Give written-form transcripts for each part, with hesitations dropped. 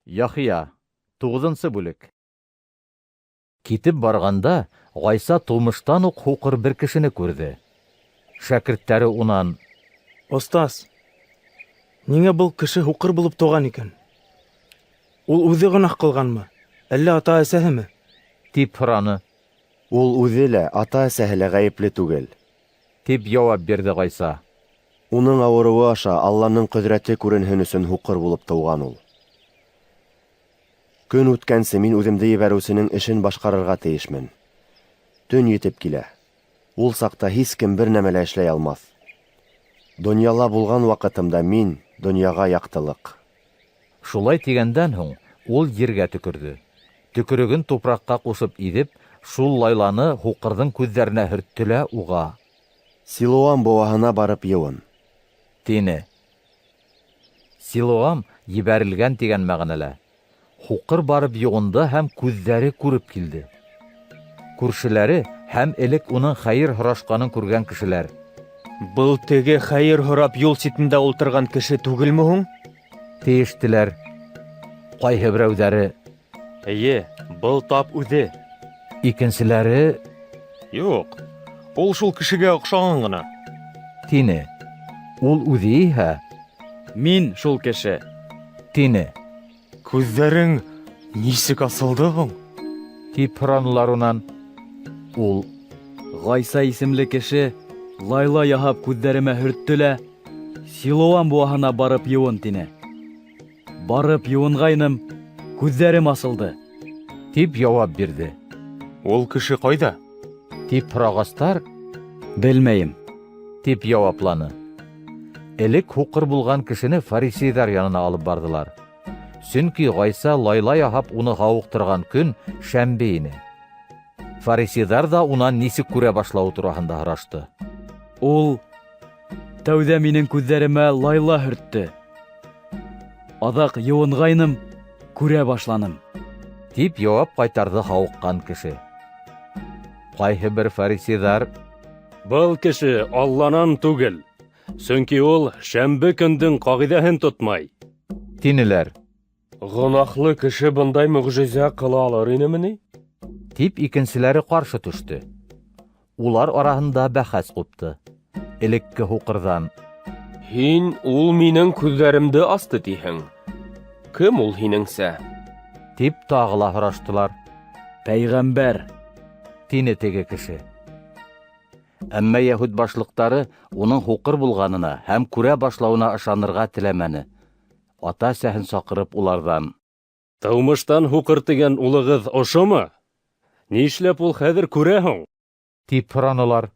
Яхъя, туғыҙынсы бүлек. Китеп барғанда, Ғайса тыумыштан уҡ һуҡыр бер кешене күрҙе. Шәкерттәре унан: Остаз, ниңә был кеше һуҡыр булып тыуған икән? Ул үҙе гонаһ ҡылғанмы, әллә ата-әсәһеме? Тип һораны. Ул үҙе лә, ата-әсәһе лә ғәйепле түгел. Тип яуап бирҙе Ғайса. Уның ауырыуы аша Алланың ҡөҙрәте күренһен өсөн һуҡыр булып тыуған ул. Көн үткәнсе мин үҙемде ебәреүсенең эшен башҡарырға тейешмен. Төн етеп килә. Ул саҡта һис кем бер нәмә лә эшләй алмаҫ. Донъяла булған ваҡытымда мин, донъяға яҡтылыҡ. Шулай тигәндән һуң ул ергә төкөрҙө. Төкөрөгөн тупраҡҡа ҡушып иҙеп, шул лайланы һуҡырҙың күҙҙәренә һөрттө лә уға: Силоам быуаһына барып йыуын. Тине. Силоам ебәрелгән тигән мәғәнәлә. Һуҡыр барып йыуынды һәм күҙҙәре күреп килде. Күршеләре һәм элек уның хәйер һорашҡанын күргән кешеләр: Был теге хәйер һорап юл ситендә ултырған кеше түгелме һуң? Тиештеләр. Ҡайһы берәүҙәре: Эйе, был тап үҙе. Икенселәре: Юҡ, ул шул кешегә оҡшаған ғына. Тине. Ул үҙе иһә: Мин шул кеше. Тине. Күҙҙәрең нисек асылды һуң? Тип һоранылар унан. Ул: Ғайса исемле кеше лайла яһап күҙҙәремә һөрттө лә, Силоам быуаһына барып йыуын, тине. Барып йыуынғайным, күҙҙәрем асылды. Тип яуап бирҙе. Ул кеше ҡайҙа? Тип һорағастар: Белмәйем. Тип яуапланы. Элек һуҡыр булған кешене фарисейҙар янына алып барҙылар. Сөнки Ғайса лайла яһап уны һауыҡтырған көн шәмбе ине. Фарисейҙар ҙа унан нисек күрә башлауы тураһында һорашты. Ул тәүҙә минең күҙҙәремә лайла һөрттө. Аҙаҡ йыуынғайным, күрә башланым. Тип яуап ҡайтарҙы һауыҡҡан кеше. Ҡайһы бер фарисейҙар: Был кеше Алланан түгел, сөнки ул шәмбе көндөң ҡағиҙәһен тотмай. Тинеләр. Гонаһлы кеше бындай мөғжизә ҡыла алыр инеме ни? Тип икенселәре ҡаршы төштө. Улар араһында бәхәс ҡупты. Элекке һуҡырҙан: Һин ул минең күҙҙәремде асты тиһең. Кем ул һинеңсә? Тип тағы ла һораштылар. Пәйғәмбәр. Тине теге кеше. Әммә йәһүд башлыҡтары уның һуҡыр булғанына һәм күрә башлауына ышанырға теләмәне. Ата-әсәһен саҡырып, уларҙан: Тыумыштан һуҡыр тигән улығыҙ ошомо? Ни эшләп ул хәҙер күрә һуң? Тип һоранылар.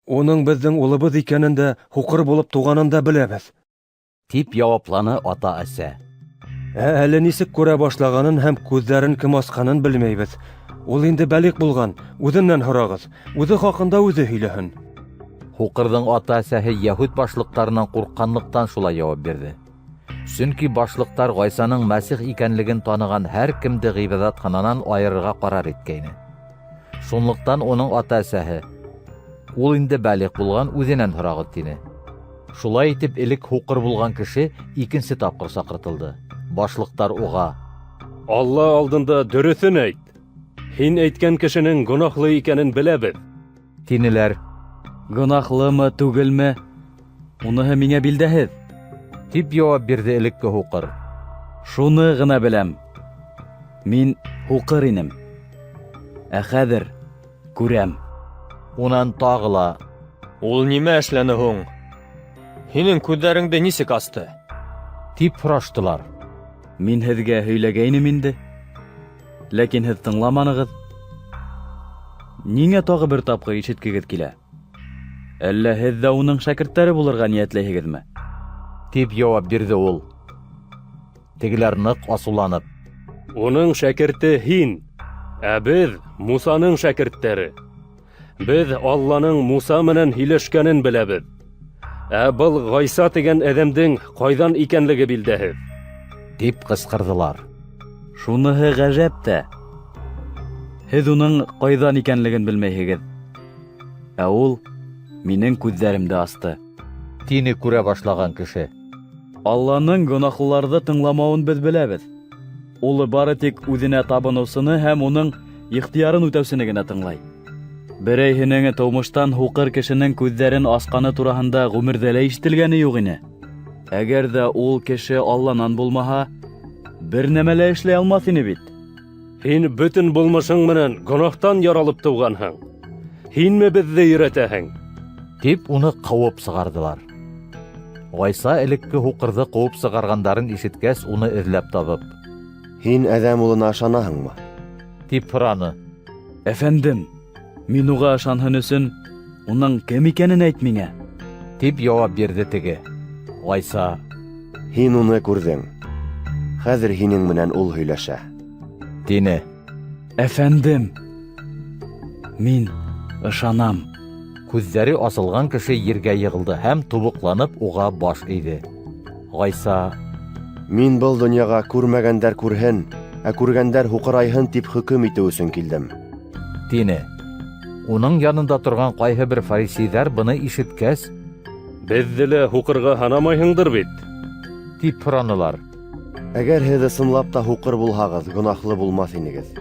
Уның беҙҙең улыбыҙ икәнен дә, һуҡыр булып тыуғанын да беләбеҙ. Тип яуапланы ата-әсә. Ә әле нисек күрә башлағанын һәм күҙҙәрен кем асҡанын белмәйбеҙ. Ул инде бәлиғ булған, үҙенән һорағыҙ. Үҙе хаҡында үҙе һөйләһен. Һуҡырҙың ата-әсәһе йәһүд башлыҡтарынан ҡурҡҡанлыҡтан шулай яуап бирҙе. Сөнки башлыҡтар Ғайсаның Мәсих икәнлеген таныған һәр кемде ғибәҙәтхананан айырырға ҡарар иткәйне. Шунлыҡтан уның ата-әсәһе: "Ул инде бәлиғ булған, үҙенән һорағыҙ", тине. Шулай итеп, элек һуҡыр булған кеше икенсе тапҡыр саҡыртылды. Башлыҡтар уға: Алла алдында дөрөҫөн әйт. Һин әйткән кешенең гонаһлы икәнен беләбеҙ. Тинеләр. Гонаһлымы, түгелме? Уныһы миңә билдәһеҙ. Тип яуап бирҙе элекке һуҡыр. Шуны ғына беләм. Мин һуҡыр инем. Ә хәҙер күрәм. Унан тағы ла: Ул нимә эшләне һуң? Һинең күҙҙәреңде нисек асты? Тип һораштылар. Мин һеҙгә һөйләгәйнем инде. Ләкин һеҙ тыңламанығыҙ. Ниңә тағы бер тапҡыр ишеткегеҙ килә? Әллә һеҙ ҙә уның шәкерттәре булырға ниәтләйһегеҙме? Тип яуап бирҙе ул. Тегеләр ныҡ асыуланып: Уның шәкерте һин, ә беҙ Мусаның шәкерттәре. Беҙ Алланың Муса менән һөйләшкәнен беләбеҙ. Ә был Ғайса тигән әҙәмдең ҡайҙан икәнлеге билдәһеҙ. Тип ҡысҡырҙылар. Шуныһы ғәжәп тә. Һеҙ уның ҡайҙан икәнлеген белмәйһегеҙ. Ә ул минең күҙҙәремде асты. Тине күрә башлаған кеше. Алланың гонаһлыларҙы тыңламауын беҙ беләбеҙ. Ул бары тик үҙенә табыныусыны һәм уның ихтыярын үтәүсене генә тыңлай. Берәйһенең тыумыштан һуҡыр кешенең күҙҙәрен асҡаны тураһында ғүмерҙә лә ишетелгәне юҡ ине. Әгәр ҙә ул кеше Алланан булмаһа, бер нәмә лә эшләй алмаҫ ине бит. Һин бөтөн булмышың менән гонаһтан яралып тыуғанһың. Һинме беҙҙе өйрәтәһең? Тип уны ҡыуып сығарҙылар. Ғайса элекке һуҡырҙы ҡыуып сығарғандарын ишеткәс, уны эҙләп табып, Һин Әҙәм улына ышанаһыңмы? Тип һораны. Әфәндем, мин уға ышанһын өсөн, уның кем икәнен әйт миңә. Тип яуап бирҙе теге. Ғайса: Һин уны күрҙең. Хәҙер һинең менән ул һөйләшә. Тине. Әфәндем, мин ышанам. Күҙҙәре асылған кеше ергә йығылды һәм тубыҡланып уға баш эйҙе. Ғайса: Мин был донъяға күрмәгәндәр күрһен, ә күргәндәр һуҡырайһын тип хөкөм итеү өсөн килдем. Тине. Уның янында торған ҡайһы бер фарисейҙәр быны ишеткәс: Беҙҙе лә һуҡырға һанамайһыңдыр бит? Тип һоранылар. Әгәр һеҙ ысынлап та һуҡыр булһағыҙ, гонаһлы булмаҫ инегеҙ.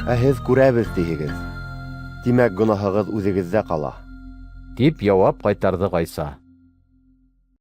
Ә һеҙ күрәбеҙ тиһегеҙ. Тимәк, гонаһығыҙ үҙегеҙҙә ҡала. Тип яуап ҡайтарҙы Ғайса.